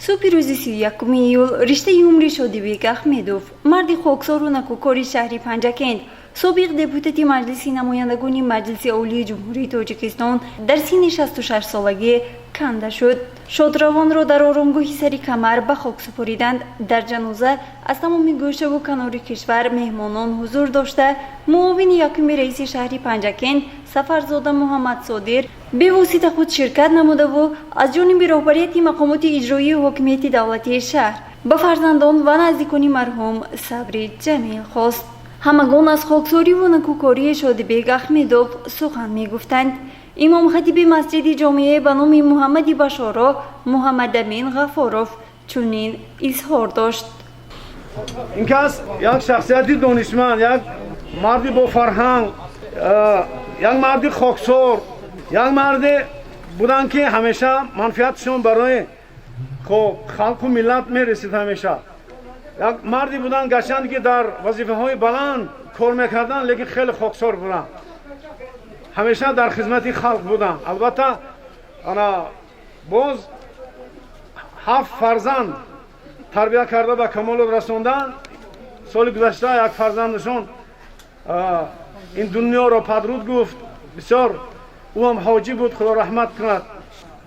Субҳи рӯзи 31 июл риштаи умри Шодибек Ахмедов, марди хоксору накӯкори шаҳри Панҷакент, собиқ депутати Маҷлиси намояндагони Маҷлиси Олии Ҷумҳурии Тоҷикистон, дар синни 66 солагӣ канда шуд. Шодравонро дар оромгоҳи Сари Камар ба хок супориданд. Дар ҷаноза аз тамоми гӯшаву канори кишвар меҳмонон ҳузур дошта, муовини якуми раиси шаҳри Панҷакент Сафарзода Муҳаммадсодир бевосита худ ширкат намудаву аз ҷониби роҳбарияти мақомоти иҷроии ҳокимияти давлатии шаҳр ба фарзандон ва наздикони марҳум сабри ҷамил хост. Ҳамагон аз хоксориву накӯкории Шодибек Ахмедов сухан мегуфтанд. Имомхатиби масҷиди ҷомеа ба номи Муҳаммади Башоро Муҳаммадамин Ғафоров чунин изҳор дошт: Ин кас як шахсияти донишманд, як марди бофарҳанг, як марди хоксор, як марде буданд, ки ҳамеша манфиатшон барои хоб халқу миллат мерасид. Ҳамеша як марде буданд, гарчанде ки дар вазифаҳои баланд кор мекарданд, лекин хеле хоксор буданд, ҳамеша дар хизмати халқ буданд. Албатта, ана боз ҳафт фарзанд тарбия карда ба камолот расонданд. Соли гузашта як фарзандашон ин дунёро падруд гуфт. Бисёр ӯ ҳам ҳоҷӣ буд, Худо раҳмат кунад.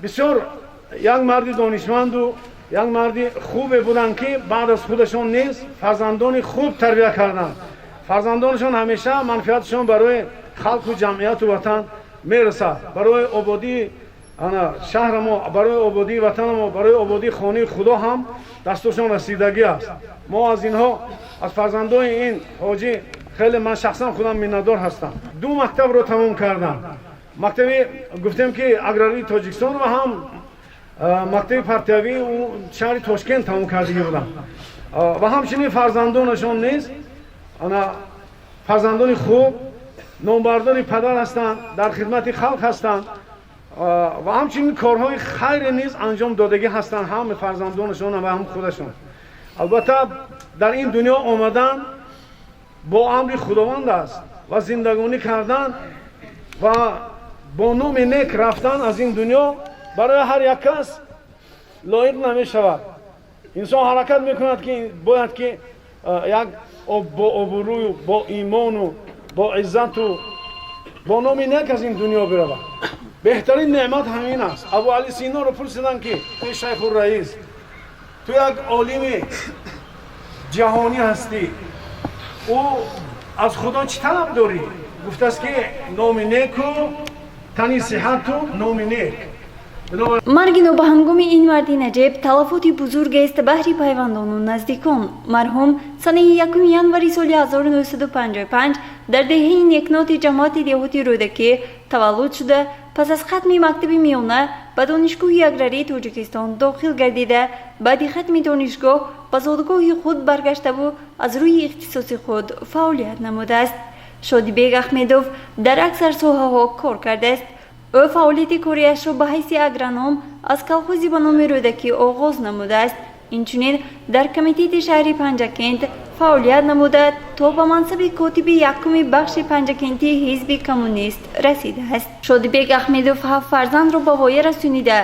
Бисёр як марди донишманду як марди хубе буданд, ки баъд аз худашон низ фарзандони хуб тарбия карданд. Фарзандонашон ҳамеша манфиатшон барои халқу ҷамъияту ватан мерасад. Барои ободии ана шаҳрамо, барои ободии ватанамо, барои ободии хонаи Худо ҳам дастошон расидагӣ аст. Мо аз инҳо, аз фарзандони ин ҳоҷӣ, хеле ман шахсан худам миннатдор ҳастам. Ду мактабро тамом кардам: мактаби, гуфтем ки, аграрии Тоҷикистон ва ҳам мактаби партиявӣ шаҳри Тошкент тамом кардагӣ будам. Ва ҳамчунин фарзандонашон низ ана фарзандони хуб, номбардори падар ҳастанд, дар хидмати халқ ҳастанд ва ҳамчунин корҳои хайре низ анҷом додагӣ ҳастанд, ҳам фарзандонашон ва ҳам худашон. Албатта, дар ин дунё омадан бо амри Худованд аст ва зиндагонӣ кардан ва бо номи нек рафтан аз ин дунё барои ҳар як кас лоиқ намешавад. Инсон ҳаракат мекунад, ки бояд ки як бо обрӯю, бо имону, бо иззату, бо номи нек аз ин дунё биравад. Беҳтарин неъмат ҳамин аст. Абу Али Синоро пурсиданд, ки эй шайху раис, ту як олими ҷаҳонӣ ҳастӣ, ӯ аз Худо чӣ талаб дорӣ? Гуфтааст, ки номи неку тани сиҳату номи нек. Марги нобаҳангоми ин марди наҷиб талафоти бузургест баҳри пайвандону наздикон. Марҳум санаи 1 январи соли 1955 дар деҳаи Некноти ҷамоати деҳоти Рӯдакӣ таваллуд шуда, пас аз хатми мактаби миёна ба Донишгоҳи аграрии Тоҷикистон дохил гардида, баъди хатми донишгоҳ ба зодгоҳи худ баргаштаву аз рӯи ихтисоси худ фаъолият намудааст. Шодибек Ахмедов дар аксар соҳаҳо кор кардааст. Ӯ фаъолияти кориашро ба ҳайси агроном аз колхози ба номи Рӯдакӣ оғоз намудааст. Инчунин дар комитети шаҳри Панҷакент фаъолият намуда, то ба мансаби котиби якуми бахши Панҷакентии Ҳизби Коммунист расидааст. Шодибек Ахмедов ҳафт фарзандро ба воя расонида,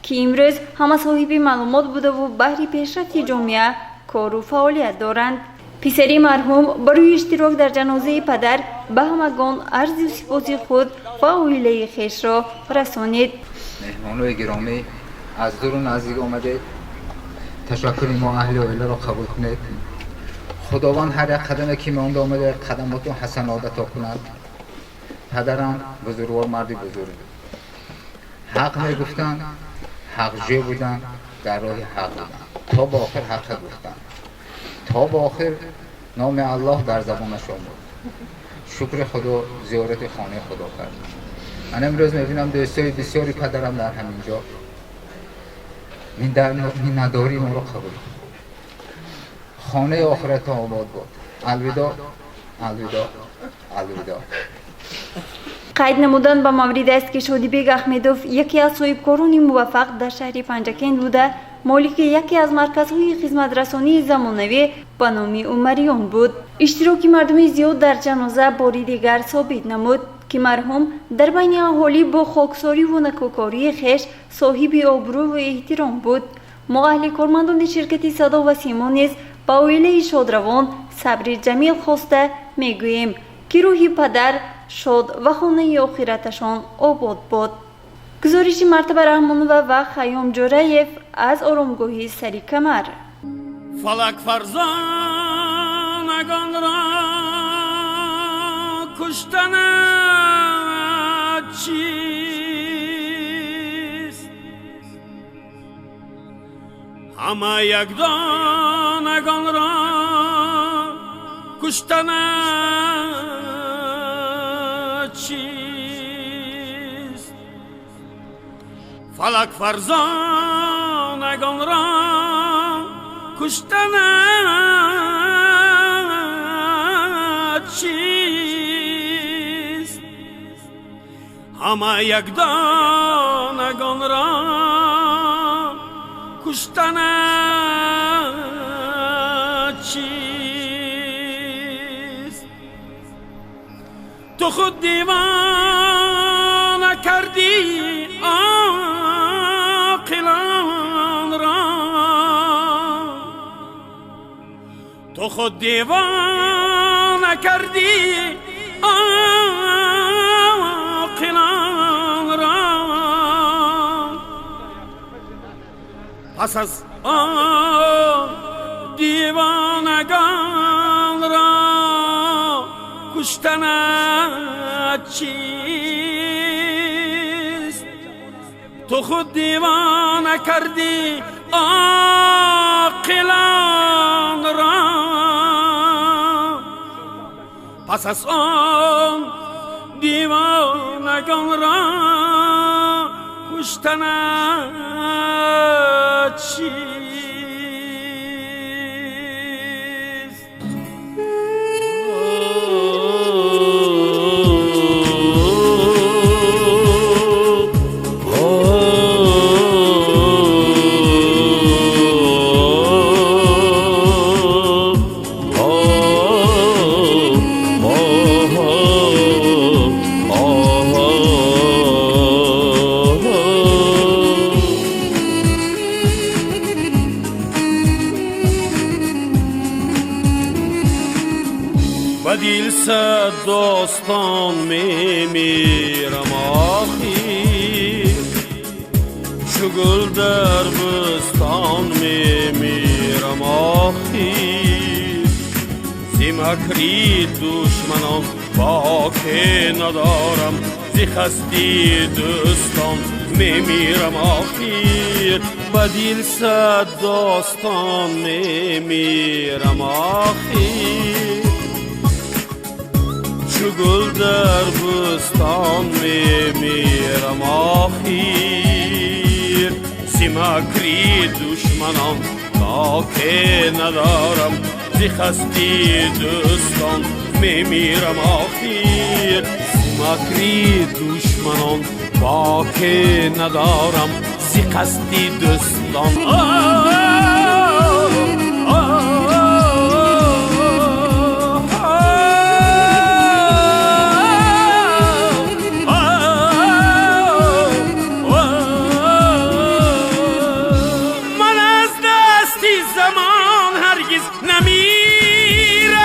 ки имрӯз ҳама соҳиби маълумот будаву баҳри пешрафти ҷомеа кору фаъолият доранд. Писари марҳум барои иштирок дар ҷанозаи падар ба ҳамагон арзу сипоси худ ва оилаи хешро расонид. Меҳмонои гиромӣ, аз дуру наздик омадед, ташаккури мо аҳли оиларо қабул кунед. Худованд ҳар як қадаме ки монда омада, қадамотон ҳасанот ато кунад. Падарам бузургвор, марди бузург, ҳақ мегуфтанд, ҳақҷӯ буданд, дар роҳи ҳақ буданд, то ба охир ҳаққа гуфтанд, то ба охир номи Аллоҳ дар забонашон буд. Шукри Худо, зиёрати хонаи Худо кард. Ман имрӯз мебинам дӯстои бисёри падарам дар ҳамин ҷо. Миннатдории моро қабул, хонаи охирато обод бод. Алвидо, алвидо, алвидо. Қайд намудан ба маврид аст, ки Шодибек Ахмедов яке аз соҳибкорони муваффақ дар шаҳри Панҷакент буда, молики яке аз марказҳои хизматрасонии замонавӣ ба номи Умариён буд. Иштироки мардуми зиёд дар ҷаноза бори дигар собит намуд, ки марҳум дар байни аҳолӣ бо хоксориву накӯкории хеш соҳиби обрӯву эҳтиром буд. Мо аҳли кормандони ширкати Садо ва Симо низ ба оилаи шодравон сабри ҷамил хоста мегӯем, ки рӯҳи падар шод ва хонаи охираташон обод бод. Гузориши Мартаба Раҳмонова ва Хайём Ҷӯраев аз оромгоҳи Сари Камар. Фалак фарзонагонро куштана чист, ҳама якдонагонро куштана чист. Фалак фарзонагонро куштана чист, ҳама якдонагонро куштана чист. Ту худ девона кардӣ оқилонро, ту худ девона кардӣ оқилонро, пас аз он девонагонро куштана чист. Ту худ девона кардӣ оқилонро, пас аз он девонагонро куштана чист. Ба дил сад достон мемирам охир, чу гул дар бӯстон мемирам охир. Зи макри душманон боке надорам, зи хастии дӯстон мемирам охир. Ба дил сад достон мемирам охир, чу гул дар бӯстон мемирам охир. Зи макри душманон боке надорам, зи хастии дӯстон мемирам охир. Зи макри душманон боке надорам, зи қасди дӯстон. Ман аз дасти замон ҳаргиз намирам,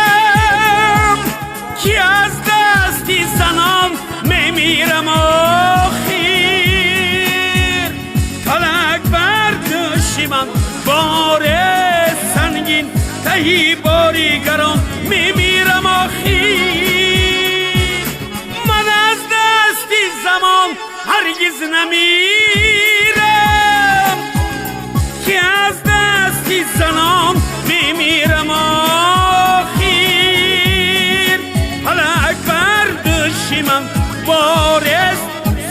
ки аз дасти занон мемирам охир. Фалак бар дӯши ман бори сангин, таҳи бори гарон мемирам охир. Ман аз дасти замон ҳаргиз намирам, ки аз дасти занон мемирам охир. Фалак бар дӯши ман борест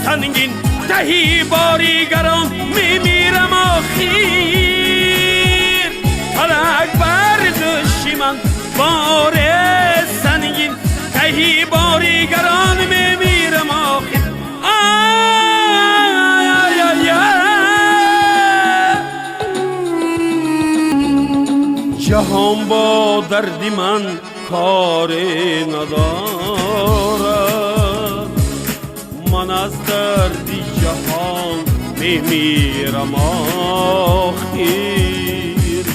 сангин, таҳи бори гарон мемирам охир. Фалак бар дӯши ман борест сангин, таҳи бори гарон мемирам охир. Ҷаҳон бо дарди ман коре надорад, ман аз дарди ҷаҳон Мемирам охир.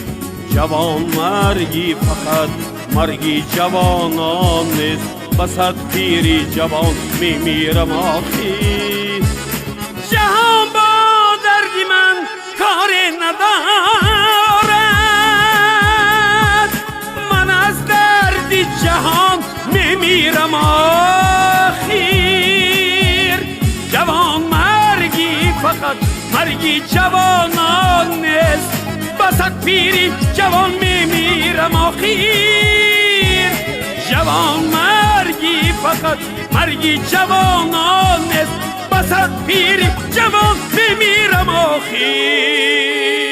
Ҷавонмаргӣ фақат марги ҷавонон нест, басад пири ҷавон мемирам охир. Ҷаҳон бо дарди ман коре надорад, ман аз дарди ҷаҳон мемирам охир. Ҷавонмаргӣ фақат марги ҷавонон нест, басад пири ҷавон мемирам охир. Ҷавонмаргӣ фақат марги ҷавонон нест, басад пири ҷавон мемирам охир.